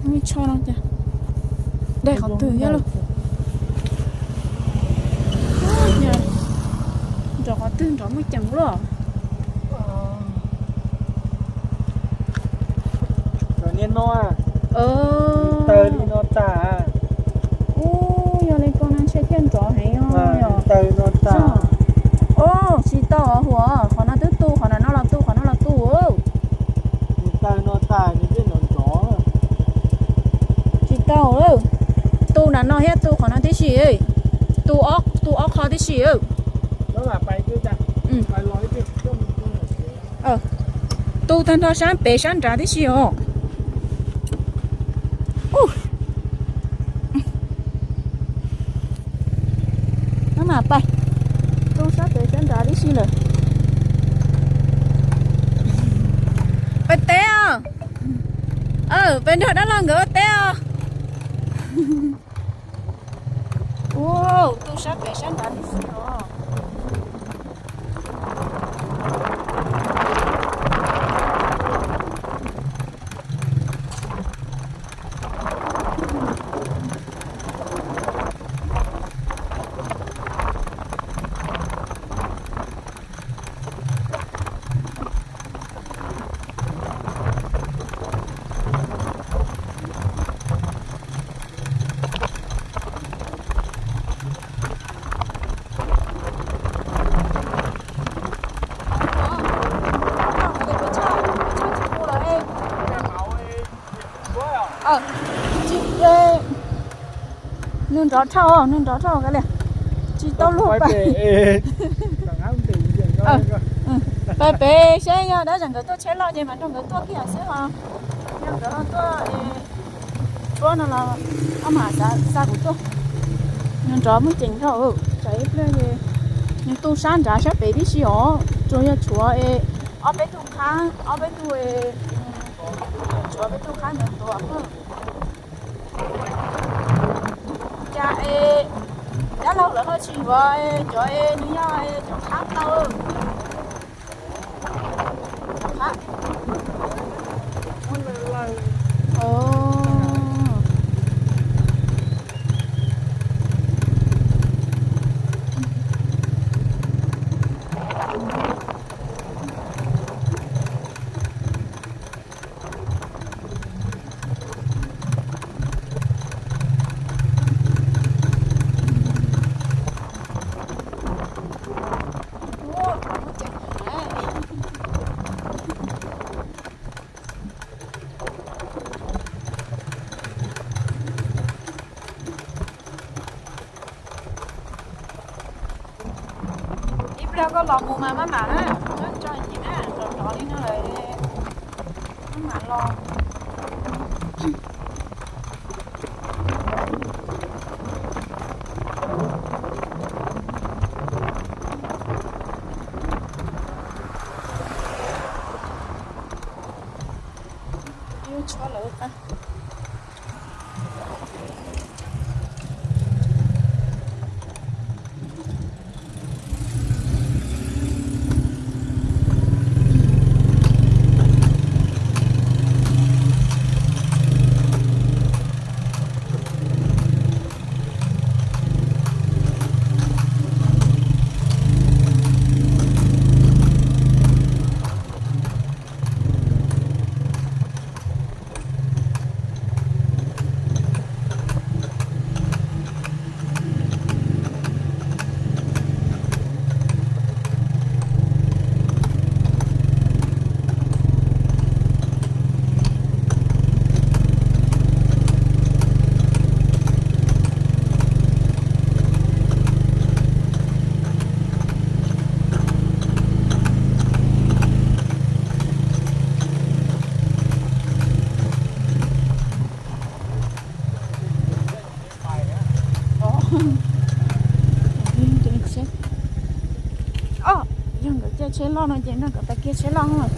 Muaj tsho no cas, dai qhov twg thiab lauj? Nrov qhov twg nrov muaj ceem luaj. Niaj no taw li no tas. Ub, yog li ko no ntshe thiaj nrov heev os. Taw no tas. Ub, tsis tau huam, qhov no twb tu, qhov no los tu, qhov no los tu. Taw no tas nws thiaj nrov nrov. Tsis tau, tu na no thiab tu qhov no tib si, tu, tu ob qho tib si. Tu tag nrho sab pem sab nrad tib si os. Maj mam pais, tu sab pem sab nrad tib si lawm. Pais teb os. Pais nrog dab laug nkawd ua teb os. Ua, tu sab pem sab nrad tib si os. Nws nrov dhau, nws nrov dhau ka li. Tsis tau luag pais. Pais pem saib, yog dab tsi nkawd tuaj tsheb loj ces mam nrog nkawd tuaj kiag xwb os. Yog nkawd ho tuaj suab no los maj mam xa kuv tuaj. Nws nrov muaj ceem dhau, tsam ib pliag es nws tu sab nrad sab pem tib si os, tsuas yog tshuav es ob peb tug qhab, ob peb tug, tshuav peb tug qhab ntawd tuaj. Cas es dab laug lawv ho tsis yuav cov es nws yog cov qhab tau. Ib pliag koj los mus mas maj mam na, tso ntsis na, nrov nrov li no lawm, maj mam los. Ib lub tshuab lawm. Yog nkawd caij tsheb loj no ces nrog nkawd pais kiag tsheb loj.